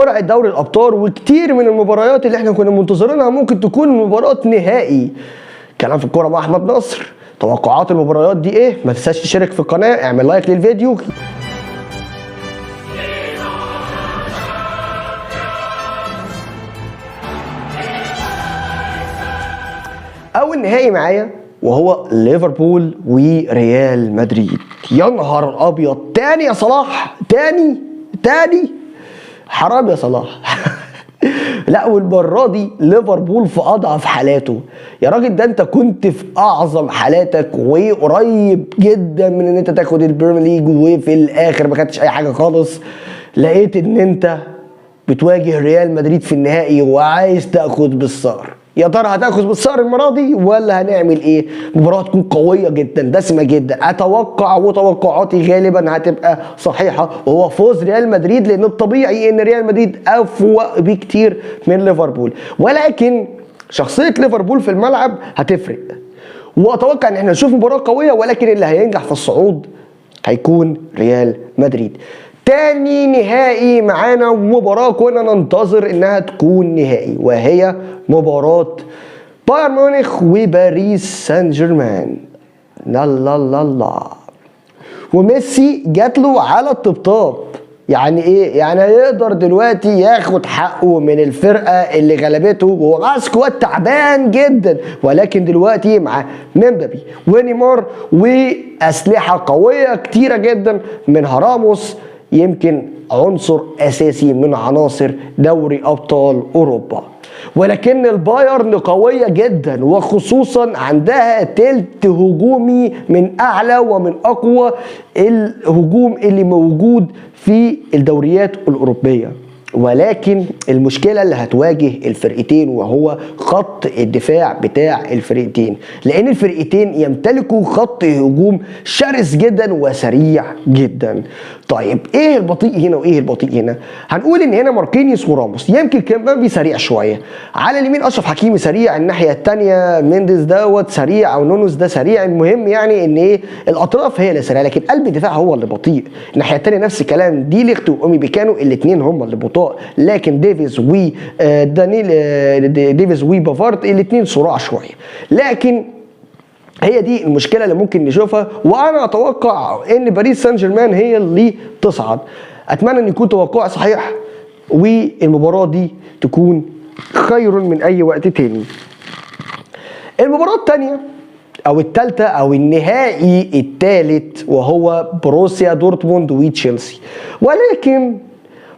قرعه دوري الابطال وكتير من المباريات اللي احنا كنا منتظرينها ممكن تكون مباراة نهائي. كلام في الكورة مع احمد نصر. توقعات المباريات دي ايه؟ ما تنساش تشترك في القناة، اعمل لايك للفيديو. اول نهائي معايا وهو ليفربول وريال مدريد. يا نهار ابيض، تاني يا صلاح، تاني تاني، حرام يا صلاح. لا والمرة دي ليفربول في اضعف حالاته يا راجل. ده انت كنت في اعظم حالاتك وقريب جدا من ان انت تاخد ال Premier League، وفي الاخر ما خدتش اي حاجة خالص. لقيت ان انت بتواجه ريال مدريد في النهائي وعايز تاخد بالثار. يا ترى هتاخد بالثار المرة دي ولا هنعمل ايه؟ مباراة تكون قوية جدا، دسمة جدا، اتوقع وتوقعاتي غالبا هتبقى صحيحه، وهو فوز ريال مدريد، لان الطبيعي ان ريال مدريد افوق بكتير من ليفربول، ولكن شخصية ليفربول في الملعب هتفرق، واتوقع ان احنا نشوف مباراة قوية، ولكن اللي هينجح في الصعود هيكون ريال مدريد. تاني نهائي معانا مباراة كنا ننتظر انها تكون نهائي، وهي مباراة بايرن ميونخ وباريس سان جيرمان. لا لا لا لا، وميسي جات له على الطبطاب. يعني ايه؟ يعني هيقدر دلوقتي ياخد حقه من الفرقة اللي غلبته، وهو معاه squad تعبان جدا، ولكن دلوقتي مع مبابي ونيمار واسلحه قوية كتيرة جدا منها راموس، يمكن عنصر اساسي من عناصر دوري ابطال اوروبا. ولكن البايرن قوية جدا، وخصوصا عندها تلت هجومي من اعلى ومن اقوى الهجوم اللي موجود في الدوريات الاوروبية. ولكن المشكلة اللي هتواجه الفرقتين وهو خط الدفاع بتاع الفرقتين، لان الفرقتين يمتلكوا خط هجوم شرس جدا وسريع جدا. طيب ايه البطيء هنا وايه البطيء هنا؟ هنقول ان هنا ماركينيوس وراموس، يمكن كمبابي سريع شوية، على اليمين اشرف حكيمي سريع، الناحية الثانية مينديز دوت سريع او نونوس ده سريع. المهم يعني ان ايه الاطراف هي اللي سريعة، لكن قلب الدفاع هو اللي بطيء. الناحية الثانية نفس الكلام، دي ليخت واومي بيكانو الاثنين هم اللي بطاء، لكن ديفيز و دانيل ديفيز وبافارد الاثنين سرعة شوية. لكن هي دي المشكلة اللي ممكن نشوفها، وانا اتوقع ان باريس سان جيرمان هي اللي تصعد. اتمنى ان يكون توقعي صحيح والمباراة دي تكون خير من اي وقت تاني. المباراة الثانية او الثالثة او النهائي الثالث وهو بروسيا دورتموند وتشيلسي. ولكن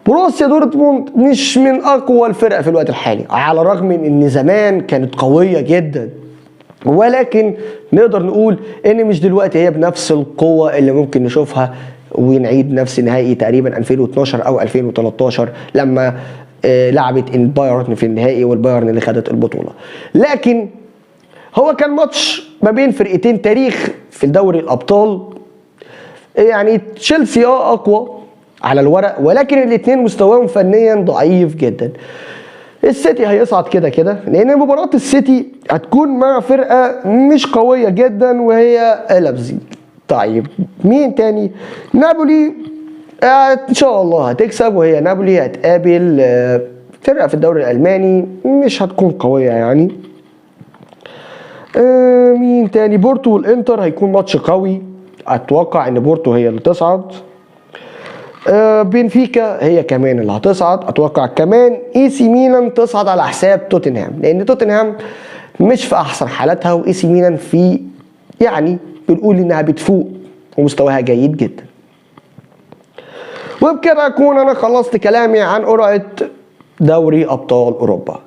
بروسيا دورتموند مش من اقوى الفرق في الوقت الحالي، على الرغم من ان زمان كانت قوية جدا، ولكن نقدر نقول ان مش دلوقتي هي بنفس القوة اللي ممكن نشوفها ونعيد نفس نهائي تقريبا 2012 او 2013 لما لعبت البايرن في النهائي والبايرن اللي خدت البطولة. لكن هو كان ماتش ما بين فرقتين تاريخ في الدوري الابطال، يعني تشيلسي اقوى على الورق، ولكن الاثنين مستواهم فنيا ضعيف جدا. السيتي هيصعد كده كده، لان مباراة السيتي هتكون مع فرقة مش قوية جدا وهي لابزيج. طيب مين تاني؟ نابولي ان شاء الله هتكسب، وهي نابولي هتقابل فرقة في الدوري الالماني مش هتكون قوية يعني. مين تاني؟ بورتو والانتر هيكون ماتش قوي، اتوقع ان بورتو هي اللي تصعد. بنفيكا هي كمان اللي هتصعد، اتوقع كمان اي سي ميلان تصعد على حساب توتنهام، لان توتنهام مش في احسن حالاتها، واي سي ميلان في يعني بنقول انها بتفوق ومستواها جيد جدا. وبكده اكون انا خلصت كلامي عن قرعة دوري ابطال اوروبا،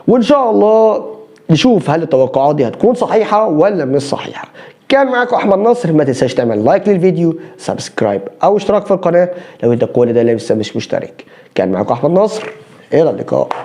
وان شاء الله نشوف هل التوقعات دي هتكون صحيحة ولا مش صحيحة. كان معاكم احمد نصر، ما تنساش تعمل like للفيديو، subscribe او اشتراك في القناة لو انت كل ده لسه مش مشترك. كان معاكم احمد نصر، الى اللقاء.